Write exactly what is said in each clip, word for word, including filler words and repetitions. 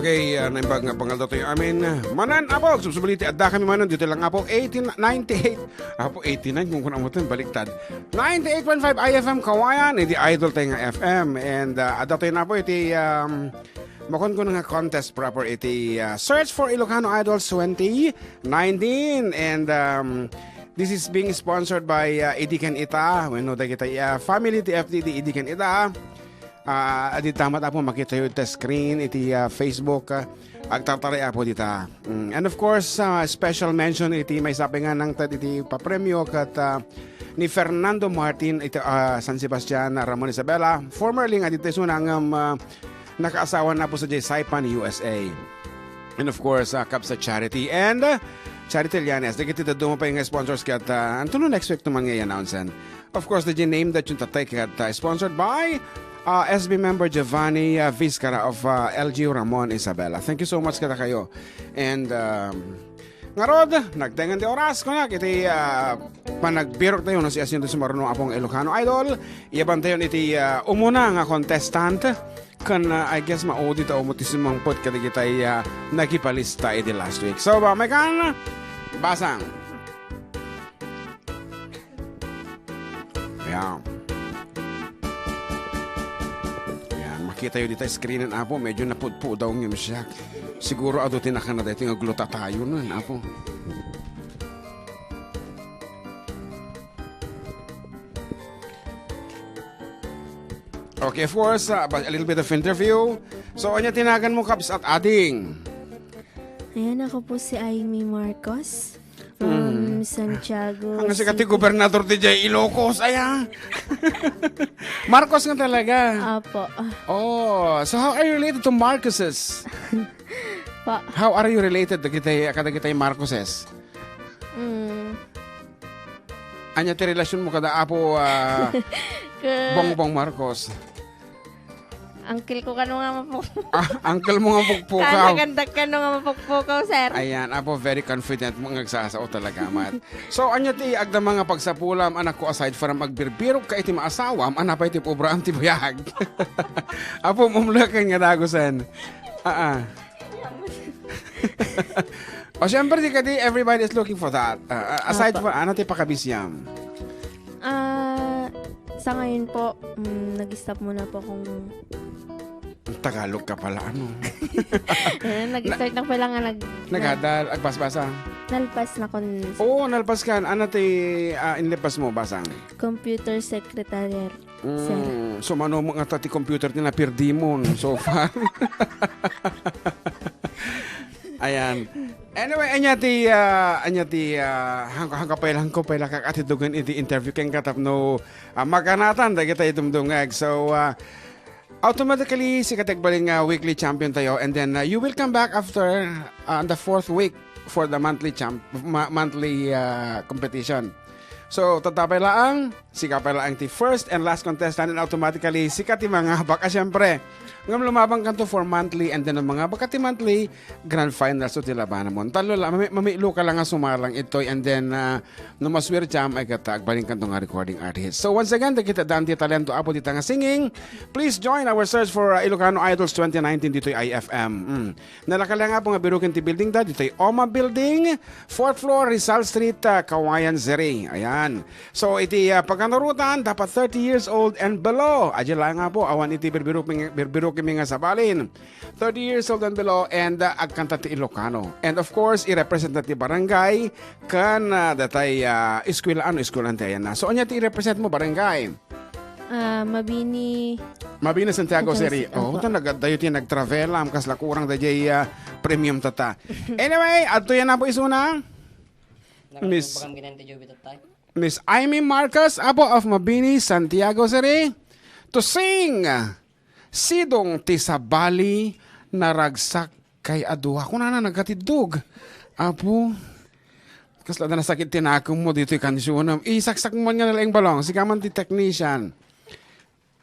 Okay, ah, naimbag nga pangaldaw tayo amin. Manen, Apo, subsubli ti adda kami manen, dito lang, Apo, eighteen ninety-eight. Apo, eighty-nine, kung kunam mo ito, baliktad. Ninety-eight point five I F M Kawayan, iti idol tayo nga F M. And, ah, adda tayo na po iti, um, makon ko nga contest proper iti, ah, Search for Ilocano Idols twenty nineteen. And, um, this is being sponsored by, ah, Idiken Ita. Wenno, dagita, ah, family ti F D D Idiken Ita. Ah, adi tamat, Apo, makita yo iti screen, iti, ah, Facebook, ah, agtartaray, Apo, dita. Mm, and of course, ah, special mention iti maysa pay nga nangted iti papremio ket, ah, ni Fernando Martin iti, ah, San Sebastian, ah, Ramon Isabela, formerly nga dita isuna ngem, ah, nakaasawa na po sa Saipan, U S A. And of course, ah, Kabsa Charity and, ah, Charity Lianes. Dagiti dadduma pay nga sponsors ket, ah, anto no next week to man nga i-announce-en. Of course, the name that you take ket, uh, sponsored by, uh, S B member Giovanni, uh, Vizcara of, uh, L G U Ramon Isabela. Thank you so much kadakayo. And, um, ngarud, nagtengen ti oras, kunak, iti, uh, panagbirok tayo, no, si Asiento Sumaruno, Apong Ilocano Idol. Iyaban tayo iti, uh, umuna nga contestant. Kan, uh, I guess, maudi ta umot ti sumangpot kadagitay, uh, nagipalista iti last week. So, ba, may kan, basang. Ayan. Ayan, makita yo dita screen-en, Apo. Medyo napudpudaw ngem siak. Siguro adu ti nakanada iti nga glutathione, Apo. Okay, of course, uh, but a little bit of interview. So, anya ti naganmo, kabsat ading? Ayan, ako po si Aimee Marcos from Mm. Santiago Ang sikat ti City. Gobernador ti jay Ilocos, aya. Marcos nga talaga. Apo. Oh, so how are you related to Marcoses? Pa. How are you related dagitay, kadagitay Marcoses? Mm. Anya ti relasyon mo kada Apo, ah, Ke- Bongbong Marcos? Uncle ko kano nga mapuk- Ah, uncle mo nga pukpukaw. Kanagandak kano nga mapukpukaw, sir. Ayan, Apo, very confident mo nga agsasao talaga, Mat. So, anya ti agdama nga pagsapulam, anak ko, aside from agbirbirok ka iti maasawam, ana pay ti pubraan ti biag? Apo, mumleken nga dagusen. Ah, ah. O, syempre, di kadi, everybody is looking for that. Ah, ah, aside Apo. For, ano ti pakabisiam? Ah, sa ngayon po, mm, nag-stop muna po akong Tagalog ka pala, ano? Eh, nag-start na pala nga nag-, Nagadal, agbasbasa. Nalpas na kun Oo, nalpas ka. Ano ti, ah, inlipas mo, basang? Computer secretary. Sir. Mm, so, mano mo nga ta ti computer ti napirdimon so far? Ayan. Anyway, anya ti, ah, anya ti, ah, hangko, hangko pay la, hangko pay la kak-, atidugan iti interview ken katapno, ah, makanatan dagita itumdungag. So, ah, automatically, sika ti agbalin nga weekly champion tayo, and then, ah, you will come back after, ah, on the fourth week for the monthly champ-, ma-, monthly, ah, competition. So, tatta pay laang, sika pay laang ti first and last contestant, and automatically, sika ti mangabak. Ah, syempre, ngem lumabang kanto for monthly, and then mangabak ka ti monthly, grand finals so ti labanamon. Tallo la, mami-, mamiilo ka lang nga sumalang itoy, and then, ah, no maswertiam, ay ket agbalin kanto nga recording artist. So, once again, dagiti addaan ti talento, Apo, dita nga singing, please join our search for, ah, Ilocano Idols twenty nineteen ditoy I F M. Mm. Nalaka la nga Apo nga biruken ti building da, ditoy Oma Building, fourth floor, Rizal Street, ah, Cauayan City. Ayan. So, iti, ah, pagkanarutan, dapat thirty years old and below. Adi la nga Apo, awan iti birbiruk-, birbirukmi nga sabalin. Thirty years old and below, and, ah, agkanta ti Ilocano. And of course, i-represent ti barangay, kan, ah, datay, ah, eskwela, ano, eskwela ti ayan na. So, anya ti i-represent mo, barangay? Ah, Mabini. Mabini, Santiago Santiago City. City, Oh, opo. Ta nagadayo ti nagtravel, am, kasla kurang da jay, ah, premium tata. Anyway, adto yan na po isuna. Miss Bakam ginanti Joby tatay. Miss Aimee Marcos, Apo of Mabini, Santiago City, to sing Sidong ti Sabali, Naragsak kay Adua. Kunana, nagkatiddog. Apo, kasla da nasakit ti nakem mo ditoy kansion. Isaksak mo man nga nalaing balong. Sika man ti technician.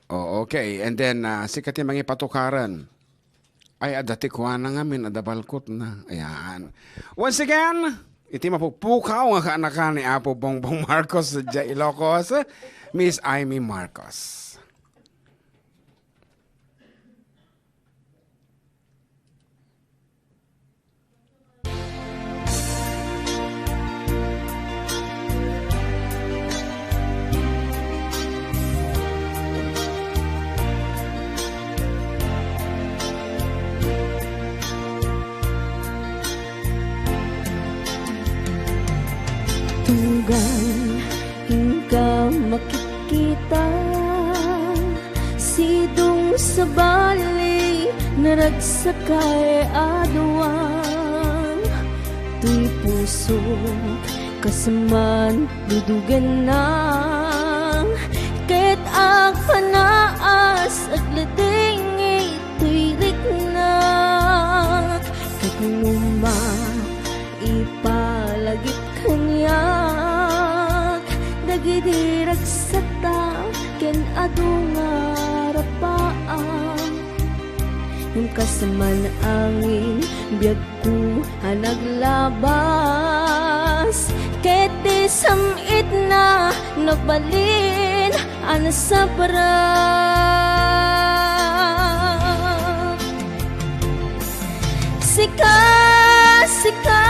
Oh, okay. And then, ah, sika ti mangipatukaren. Ay, adda ti kuana ngamin, adda balkot na. Ayan. Once again, iti mapukpukaw nga kaanakan ni Apo Bongbong Marcos, sadiay Ilocos, Miss Aimee Marcos. Inka makikita, sidong sabali, naragsakay a duwang. Toy pusok, kas man dudugenna, ket agpanaas, agladingit toy rikna, ket numa ipalagip kaniak dagidi ragsakta ken adu nga rapaak. Ngem kas man angin, biagko a naglabas, ket ti sam-itna nagbalin a nasabra. Sika, sika,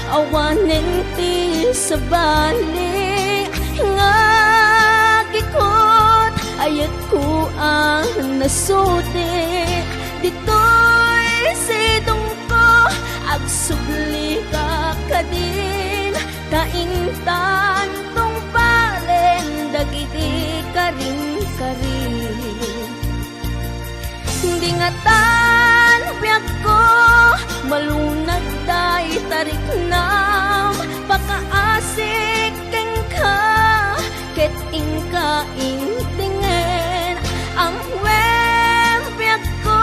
awanen ti sabali nga agikot, ayatko a nasudi. Ditoy sidongko, agsubli ka kadin, ta intan tungpalen dagiti karin-karin. Di ngatan biagko, malunag dayta riknam, pakaasik kenka, ket inka intingen. Ammoem biagko,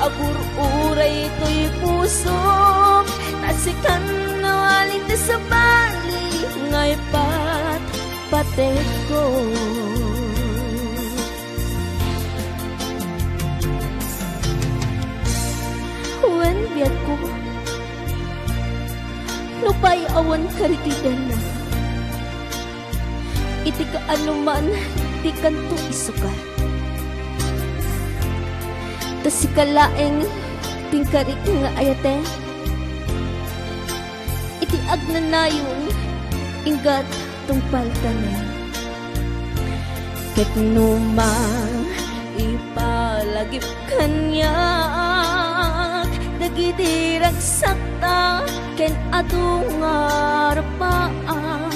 agur-uray toy pusok, ta sikan no alin ti sabali nga ipatpategko. Wen, biagko, nupay awan karitidenna, iti kaanoman ti kanto isukat. Ta sika laeng ti inkarik nga ayaten. Iti agnanayon, inggat tungpaltanen. Ket numa ipalagip kaniak dagiti ragsakta ken adu nga rapaak.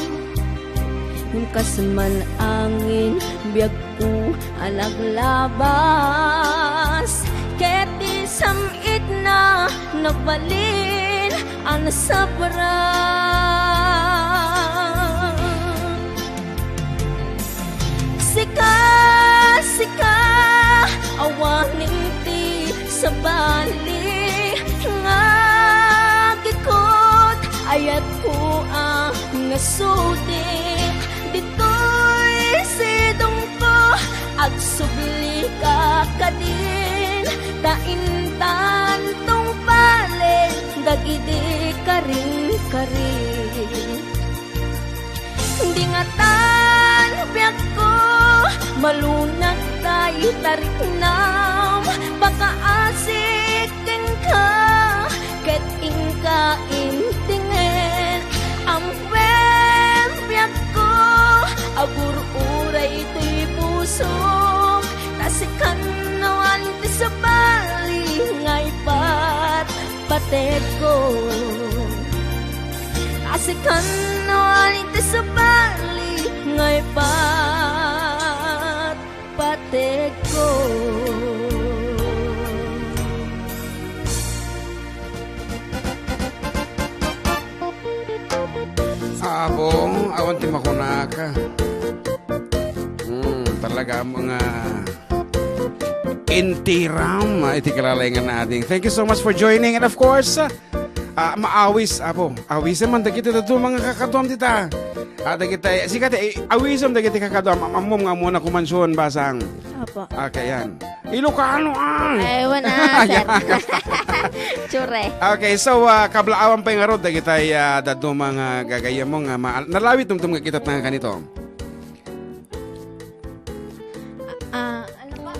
Ngem kas man angin, biagko a naglabas, ket ti sam-itna nagbalin a nasabra. Sika, sika, awanen ti sabali nga agikot, ayatko a nasudi. Ditoy sidongko, agsubli ka kadin, ta intan tungpalen dagidi karin-karin. Di ngatan biagko, malunag dayta riknam, pakaasik kenka, ket inka intingen. Ammoem biagko, agur-uray toy pusok, ta sikan no alin ti sabali nga ipatpategko. Ta sikan no alin ti sabali nga ipatpategko. Apo, awan ti makunak. Hmm, talaga nga intiram, ah, iti kalalaingan na ading. Thank you so much for joining. And of course, ah, ah, maawis, apo. Awisem man dagiti dadduma nga kakaduam dita. Ah, dagiti, sika ti, eh, awisem dagiti kakaduam. Am-, ammom nga ammona kumansion, basang. Apo. Okay, yan. Ilocano, ah. Ay, wala, sir. Ayan. Tsure. Okay, so, ah, kablaawam pay ngarud dagiti, ah, dadduma nga gagayyemmo nga ma-, nalawit tumtum nga kitat na kanito. Ah, ano ba?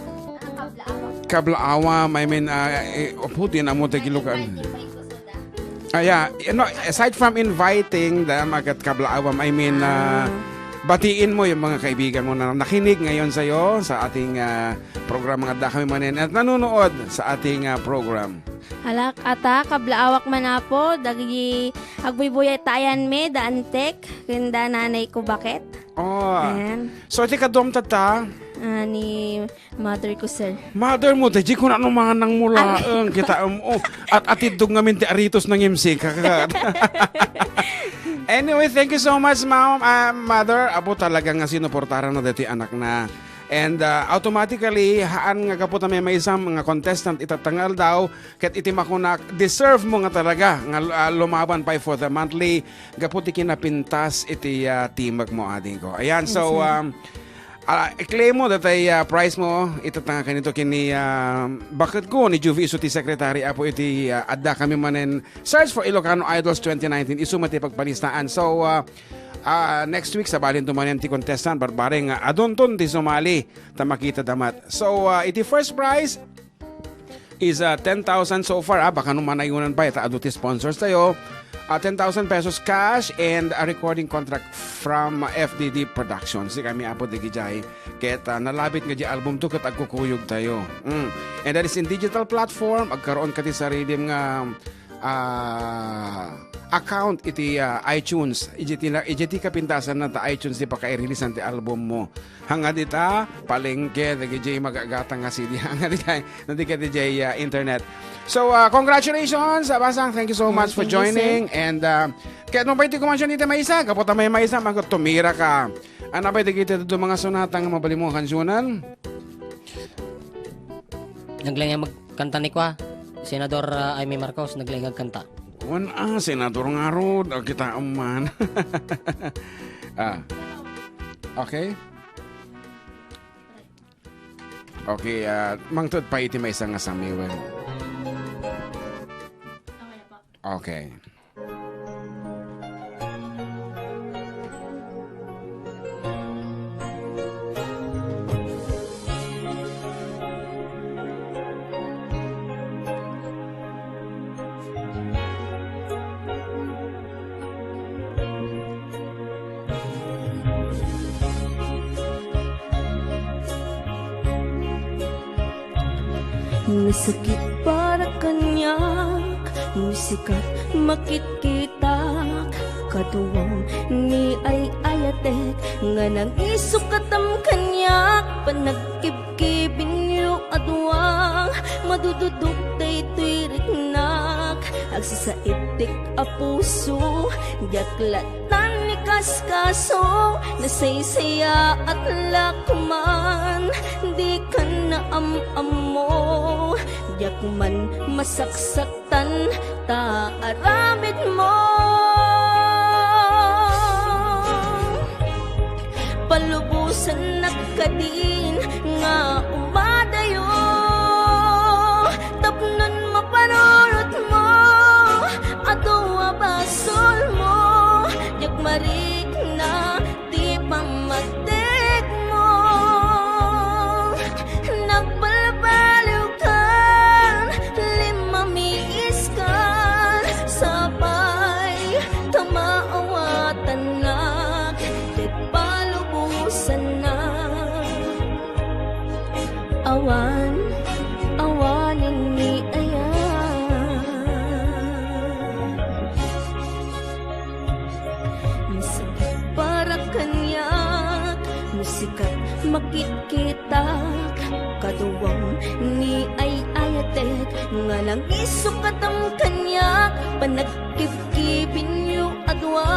Kablaawam, I mean, ah, eh, oh, puti na mo tagilukan. Ah, yeah. You know, aside from inviting, dayam agat kablaawam, I mean, ah, Batiin mo yung mga kaibigan mo na nakinig ngayon sa'yo sa ating, ah, programa nga Adda Kami Manen at nanonood sa ating, ah, program. Alak, ata, kablaawak man, Apo, dagiti agbuybuyat ta ayanmi, da Antek, ken da nanay ko baket. Oh. Ayan. So, iti kaduam tatta? Ah, ni mother ko, sir. Mother mo, ti, di ko na numangan nang mula, Ay. Ang kita, um, oh, at atiddog ngamin ti aritos ng M C, kaka-, Anyway, thank you so much, ma'am, ah, mother. Apo, talaga nga sinuportaran na dati anak na. And, ah, automatically, haan nga gapu ta may maisam nga contestant itatta nga aldaw, ket iti makunak, deserve mo nga talaga nga, ah, lumaban pa for the monthly, gapu ti kinapintas iti, ah, timek mo, ading ko. Ayan, Yes, so, sir. um, ah, i-claim mo datay, ah, prize mo, itatta nga kanito ken ni, ah, baket ko, ni Juvie isu ti secretary, apo iti, ah, Adda Kami Manen Search for Ilocano Idols twenty nineteen, isu met ti pagpalistaan. So, ah, ah, next week, sabalin tumanem ti contestant, barbareng, ah, adunton ti sumali, ta makita damat. So, ah, iti first prize is, ah, ten thousand so far, ah, baka no manayunan pa, ta adu ti sponsors tayo. Ah, ten thousand pesos cash and a recording contract from F D D Productions. Ti kami, apo, dagijay. Ket, ah, nalabit nga di album to, ket agkukuyog tayo. Mm. And that is in digital platform, agkaroon ka ti sarilim nga ah, account iti, ah, iTunes. Iti ti na-, iti ti kapintasan na ta iTunes ti pakairilisan ti album mo. Hanga dita, palengke, dagiti magagatang nga C D. Hanga dita, na di ka di jay, ah, internet. So, ah, congratulations, ah, Basang. Thank you so much for Thank you, sir. joining. And, ah, kaya nung pa iti kumansyon dito may isa, kapot may isa, magtumira ka. Ano ba iti kita dito mga sonata nga mabalin mo kansunan? Naglaing magkanta ni kwa, Senador, ah, Imee Marcos, naglaing agkanta. Kuan, ah, Senador ngarud, ah, kita man. Ah. Okay? Okay, ah, mangted pa iti maysa nga samiwen. Okay. Nasakit para kaniak, misikat makitkitak, kaduam ni ay-ayatek, nga nangisukkatam kaniak, panagkibkibinyo a dua, madududok daytoy riknak, agsasaidek a puso, diak la tan ni kaskaso, nasaysayaat la koman, dikan naam-ammo, diak man masaksaktan ta aramidmo. Palubosannak kadin nga umadayo, tapnon mapanunotmo, adu a basolmo, diak marikna ti pammategmo. Nagbalbaliwkan, limmamiiskan, sapay ta maawatannak ket palubosannak. Awan, awanen ni aya. Masakit para kaniak, misikat makitkitak, kaduam ni ay-ayatek, nga nangisukkatam kaniak, panagkibkibinyo a dua,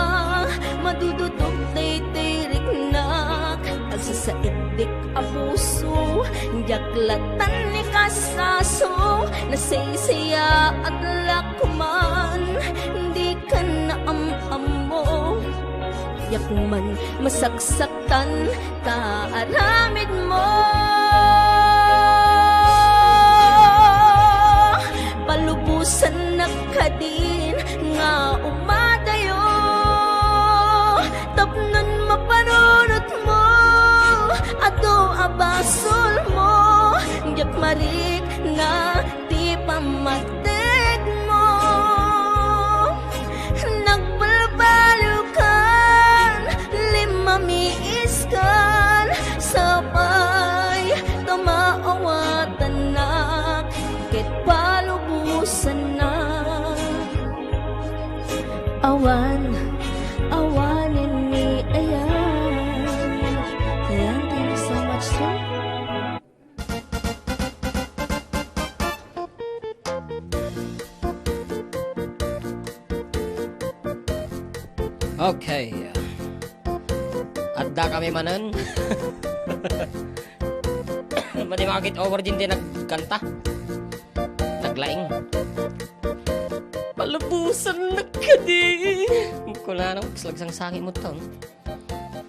madududok daytoy riknak, agsasaidek a puso, diak la tan ni kaskaso, nasaysayaat la koman, dikan naam-ammo, diak man masaksaktan ta aramidmo. Palubosannak kadin nga umadayo, tapnon mapanunotmo, adu a basolmo, diak marikna ti pammategmo. Nagbalbaliwkan, limmami Okay. Adda kami manen. Madi makakit over din din nagkanta. Naglaing. Malubusan na kadi. Kunana, lagsangsangi mo ton.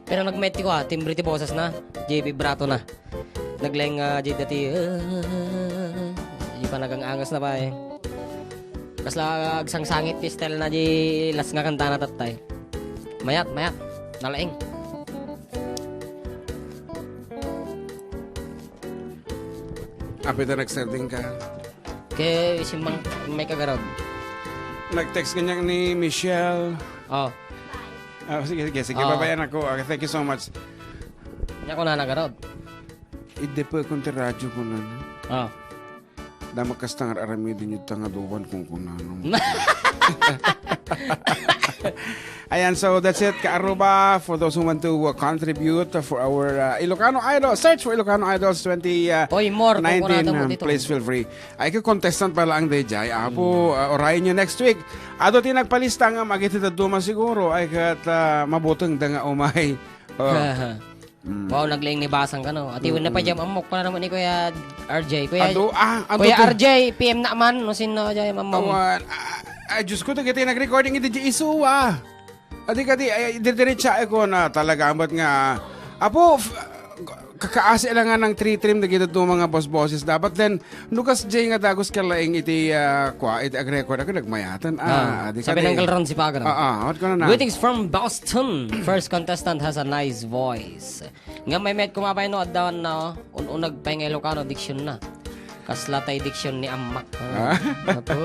Pero nagmet ko, ah, timbre ti boses na. J B Brato na. Naglaing, ah, di dati, ah, di pa nagang-angas na ba eh. Kasla agsangsangit ti style na di las nga kanta na tattay. Mayat, mayat. Nalaing. Apita nag-sending ka? Kay simbang may kagarod. Nag-text kanya ni Michelle. Oh. Ah, sige, sige, sige. Oh. Babayan ako. Okay, thank you so much. Nya ko na nagarod. Idda pa akong ti radyo ko na, no? Oh. Damat kasta nga aramidin yun ta nga duwan kung kunano. Ayan, so that's it, Kaaruba, for those who want to, uh, contribute for our, uh, Ilocano Idol. Search for Ilocano Idols twenty, uh, Oy, more, kung nineteen, kunano mo um, dito. Please feel free. Ay, ka contestant pala ang D J. Apo, uh, orayan nyo next week. Ado ti nagpalista nga magiti dadduma siguro. Ay, kat, uh, mabuteng da nga umay. Oh. Mm. Wow, naglaing ni Basang kano. Ati, mm, na pa jam amok pala naman ni Kuya R J. Kuya, adu, ah, adu Kuya to. R J, P M na man, no, sino jam amok? Awan, ah, ah, Diyos ko, dagiti nag-recording iti di isuwa. Adi kadi, ay, didiretsa ko na talaga, ambat nga, apo, f-, kakaasi lang nga ng three trim na gito mga boss-bosses. Dapat then, Nukas jay nga dagus ka laeng iti, ah, kua, iti ag-record ako, nagmayatan. Ah, ah, di sabi ka ng di. Kalron si Pagra. Ah, ah, what ka na na? Greetings from Boston. First contestant has a nice voice. Nga may met kumabay no, addawan na, oh. Un-unag pa nga Ilocano diction na. Kasla tay diction ni Amak. Ah? Apo.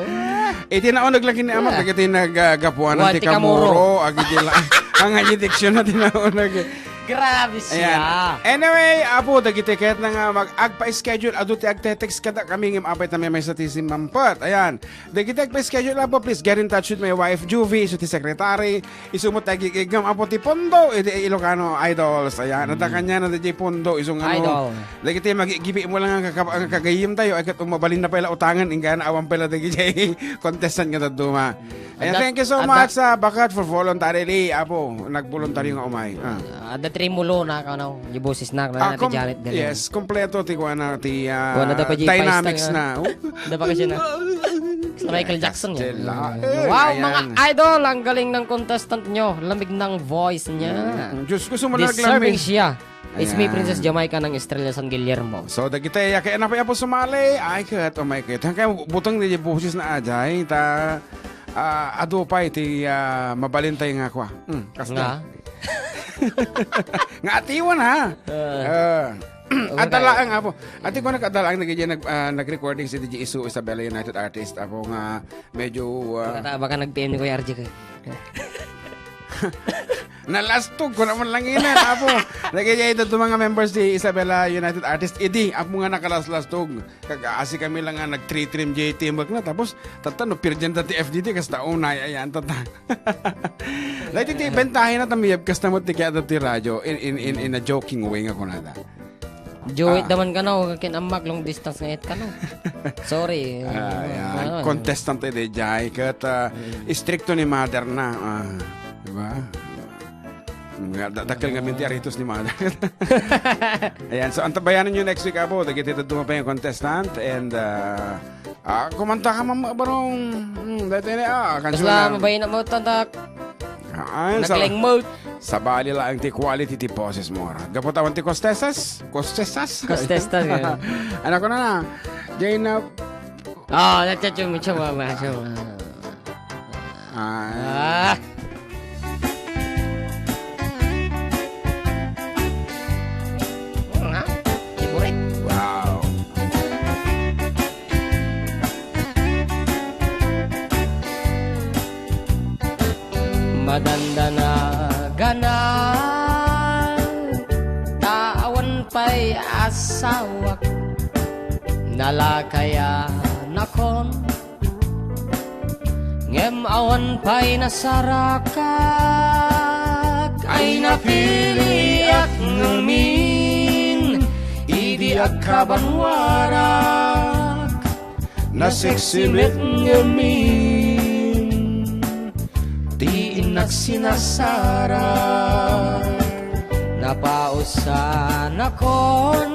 Iti naunag lagi ni Amak, ah, dagiti nag, ah, gapuanan ti Kamuro. Kamuro, agiti la-, ang agi diction na ti naunag. Grabe siya. Ayan. Anyway, apo, dagiti ket na nga mag-, agpa-schedule, adu ti agte-text kada kami ngem apay ta may sa ti simampet. Ayan. Dagiti agpa-schedule, apo, please get in touch with my wife, Juvie, isu ti secretary. Isu mo ti agigigam, apo, ti pondo, iti Ilocano Idols. Ayan. Mm. Ata kanya na ti pondo, isu nga ano. Idol. Dagiti magigibi mo lang ang kaka-, ang kagayim tayo, ay kat umabalin na pala utangan, ingana awan pala dagiti contestant nga dadduma. Ayan, adda, thank you so adda much, ah, Bakat, for voluntarily, apo, nagboluntaryo nga umay. Ah. Ah, adda trimulo na, kano, yung boses na, na, ah, na, kom-, Janet Dele. Yes, kompleto ti kuana, ti, ah, kuana da pa di dynamics paista na. Oh. Da pa kasi na. Sa Michael Jackson yan. Stella. Mm. Eh, wow, ayan. Mga idol, ang galing ng contestant nyo. Lamig ng voice niya. Mm. Diyos ko, sumunod. Deserving lang, miss. Siya. It's me, ayan. Princess Jamaica ng Estrella San Guillermo. So, dagiti, ya, kaya na pa po sumali. Ay, kat, oh my God. Hanggang butang di boses na ajay. Ta, ah, adu pay ti, ah, mabalintay nga kwa. Hmm, kasta. Nga? Nga atiwan, ha? Ah. Ah. Okay. Adda laeng, apo. Ati ko nag-, adda laeng nag-, nag-, ah, nag-recording si D J Isu, Isabela United Artist, apo nga medyo, ah, baka ta-, baka nag-P M ni Kuya R J ko. Nalastog ko naman lang ina, apo. Lagi niya ito, itong mga members ni Isabela United Artist, idi, apo nga nakalaslastog. Kag-aasi kami lang nga nag-three trim J T M na, tapos, tata, no, pirjan ta ti F D T, kasta unay, ayan, tata. Dahil ti bentahin na tamiyab, kasta mo ti kaya ti radyo, in, in, in, in a joking way nga kunada. Joy, ah, daman kano, kin Amak, long distance nga it kano. Sorry. Ah, yan. Ah. Contestant iti jay. Ket, ah, mm, istrikto ni mother na. Ah, di ba? Nga, da-, dakkel nga minti aritos ni mother. Ayan, so antabayanan nyo next week, apo. Dagiti dadduma pay nga contestant. And, ah, Ah, kumanta ka, Ma'am Barong. Hmm, dati na, ah, kanso. Kasla, na. Mabay na mo, tantak. Ah, sa, naglengmot. Sabali lang ti quality ti boses mo. Gapu tawan ti kostesas? Kostesas? Kostesas, yeah. Anak ko na na. Jay na. Ah, that's it, yung mitsa, mama, mitsa, mama. Ah. Ah. Nga, favorite. Wow. Madandanagan, ta awan pay asawak, nalakayan akon. Ngem awan pay nasarakak, ay napiliak ngamin idi agkabanwarak, naseksi met ngamin ti innak sinasara. Napausannakon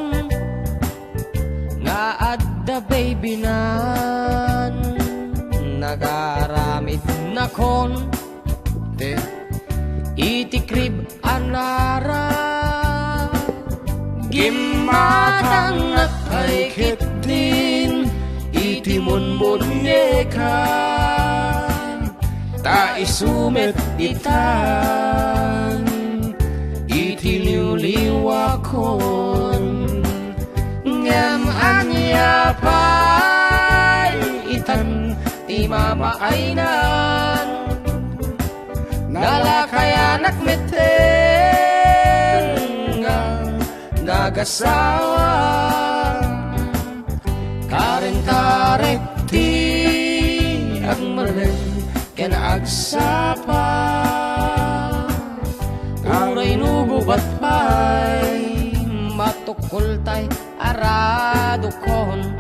nga adda babynan, nagaramidnakon iti krib a nara. Gimmatangak pay ketdin iti munmunyeka, ta isu met itan iti liwliwakon. Ngem ania pay itan ti mamaaynan? Nalakayanak metten nga nagasawa. Karenta rek ti agmalem ken agsapa. Uray no gubat pay, matukkoltay a radukon.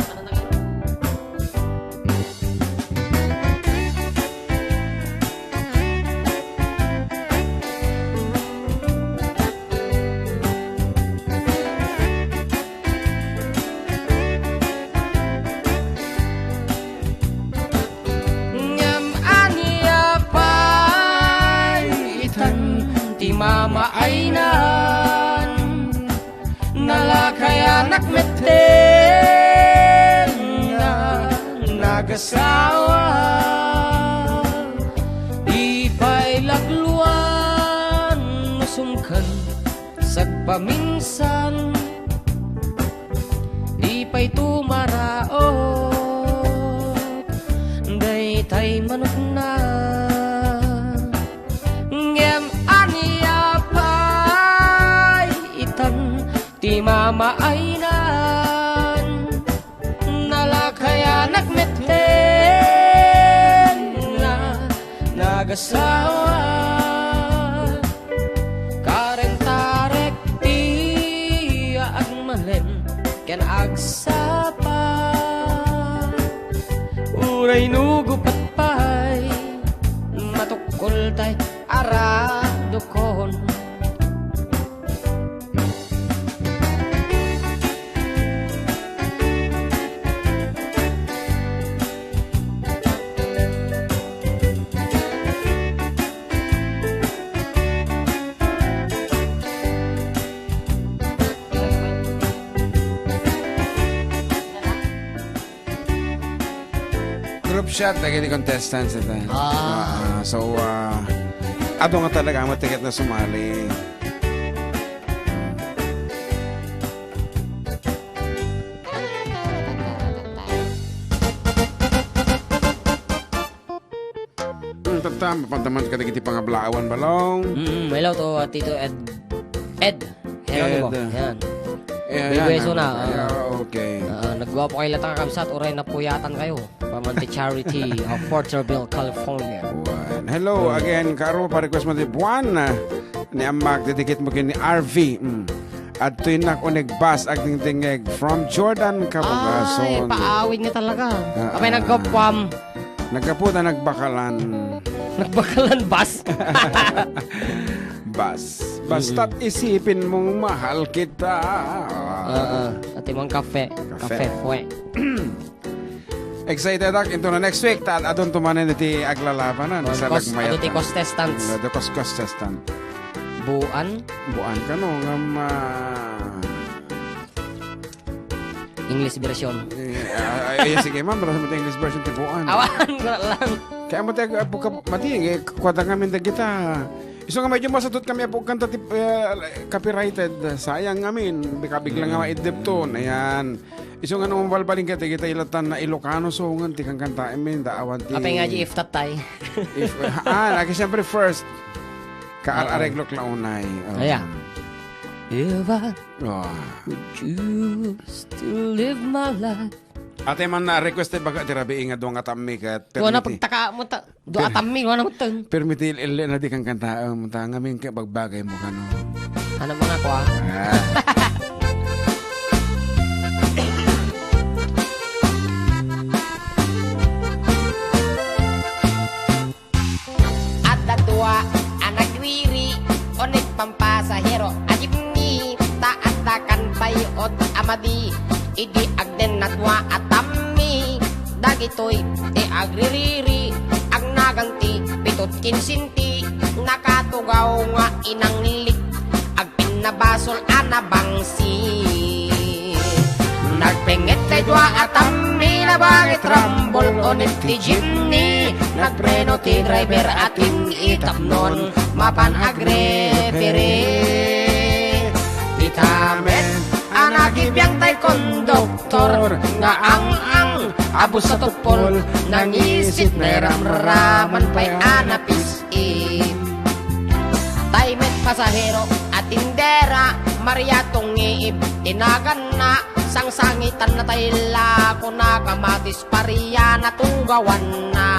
Ngem ania pay itan ti mamaaynan? Nalakayanak metten nga nagasawa. Di pay lagluan no sumken sagpaminsan. Di pay tumaraok daytay manokna. Ngem ania pay itan ti mamaaynan? Nalakayanak metten nga nagasawa. Karenta rek ti agmalem ken agsapa. Uray no gupat pay, matukkoltay a radukon. Group shot dagiti contestants ita. Ah. Ah, so, ah, adu nga talaga ang matiket na sumali. Hmm, tatta, mapantaman kadagiti pangablaawan, Balong. Mm, hello to, ah, Tito Ed. Ed. Jeronimo. Ed. Yan. Eh, May yan, buweso ah, na, ah. Yeah, okay. Ah, nagguapo kayo latta, kakabsat, uray napuyatan kayo. Paman ti Charity of Porterville, California. Wan. Hello again, Karo, pa-request mo ti Buwan, ah, ni Amak, didikit mo ken ni R V. Mm. Adtoy nak uneg bas agdingdingeg from Jordan, Kabugason. Ay, paawid nga talaga. Ah, Apay ah. Nagkapwam. Nagkaputa, nagbakalan. Nagbakalan bas? Bas. Basta't Mm. isipin mong mahal kita. Oo. Ati mong kafe. Kafe. Kafe, fue. Excited ak into the next week. Ta adun tumanen iti aglalabanan. Sa Kos-, lagmayat adu ti na. Contestants. Adu kos-, contestant. Buan? Buan kano, ngam, ah, English version. Eh, ah, ay, ay, sige, ma'am, pero sa English version ti Buan. Awan, wala lang. Kaya mo tayo, apo ka, mati, eh, kwata kami na kita. Isu nga medyo masadot kami, apo, kanta ti, eh, copyrighted. Sayang ngamin, bika bigla nga Mm. maidep ton. Ayan. Isu nga nung balbaling ka, ti kita ilatan na Ilocano, so nga, ti kang kanta, I mean, daawan ti Apay nga di if tatay. If, ah, lagi siyempre first. Ka-, Oo. areglo ka la unay. Oo. Ayan. Eva, Oh. would you still live my life? Ate man na request ti baga ti rabii nga dua nga tammi ket Kuana permiti. Pagtaka mo ta, dua Per- tammi, kuana mo ta. Permiti il-, il-, na di kang kanta, um, ta ngamin ka bagbagay mo kano. Ano mga kwa? Ah. Adda dua Di agden na dua a tammi, dagitoy ti agririri, agnagan ti pitot kinsinti, nakatugaw nga inanglik, agpinnabasol a nabangsi. Nagpenget ti dua a tammi, nabangit rambol, unik ti jeepney, nagpreno ti driver a tin-itapnon, mapan agrepere. Dita met a nagibiang tay konduktor nga ang-ang, abus a tuppol, nangisit, nairamraman pay a napis-it. Tay met pasahero a tindera, Maria Tungiib ti naganna, sangsangitanna tay lakona, kamatis paria natugawanna.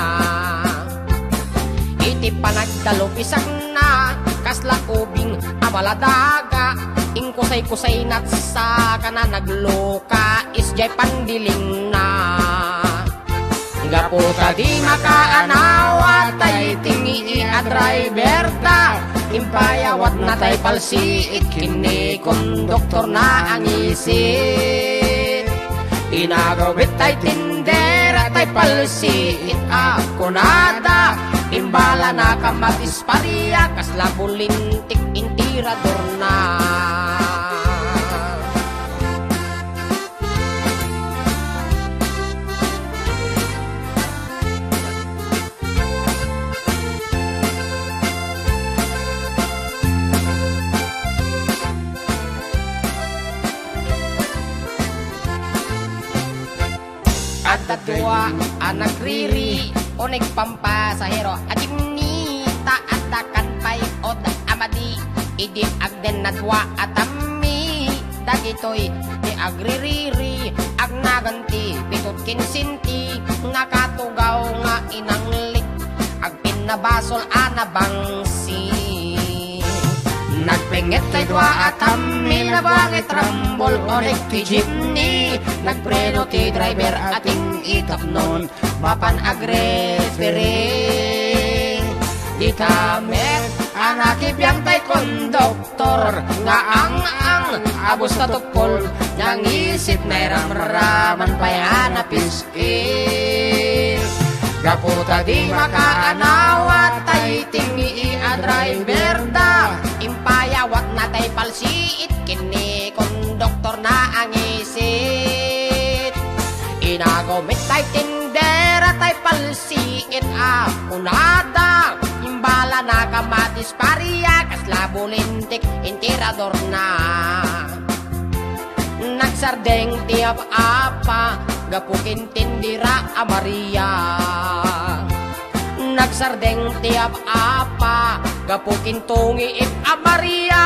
Iti panagdalupisakna, kasla ubing a maladaga, inkusay-kusay natsa kana nagluka, isdiay pandilingna. Gapu ta di makaanawa tay tingi a driver da, impayawatna tay palsiit ken ni konduktorna a ngisit. Inagawid tay tindera tay palsiit a kunada, imbalana kamatis paria, kasla bulintik intiradorna. Adda dua a nagriri, o nagpampasahero a jeepney, ta adda kan pay ud a madi, idi agden na dua a tammi, dagitoy ti agririri, agnagan ti pitot kinsinti, nakatugaw nga inanglik, agpinnabasol a nabangsi. Nagpenget ti dua a tammi, nabangit rambol, unik ti jeepney, nagpreno ti driver a tin-itapnon, mapan agrepere. Dita met a nakibiang tay konduktor nga ang-ang, abus a tuppol, nangisit, nairamraman pay a napis-it. Gapu ta di makaanawa tay tingi a driver da, impayawatna tay palsiit ken ni konduktorna a ngisit. Inagawid tay tindera tay palsiit a kunada, imbalana kamatis paria, kasla bulintik intiradorna. Nagsardeng ti ap-apa gapu ken tindera a Maria. Nagsardeng ti ap-apa gapu ken tungiib a Maria.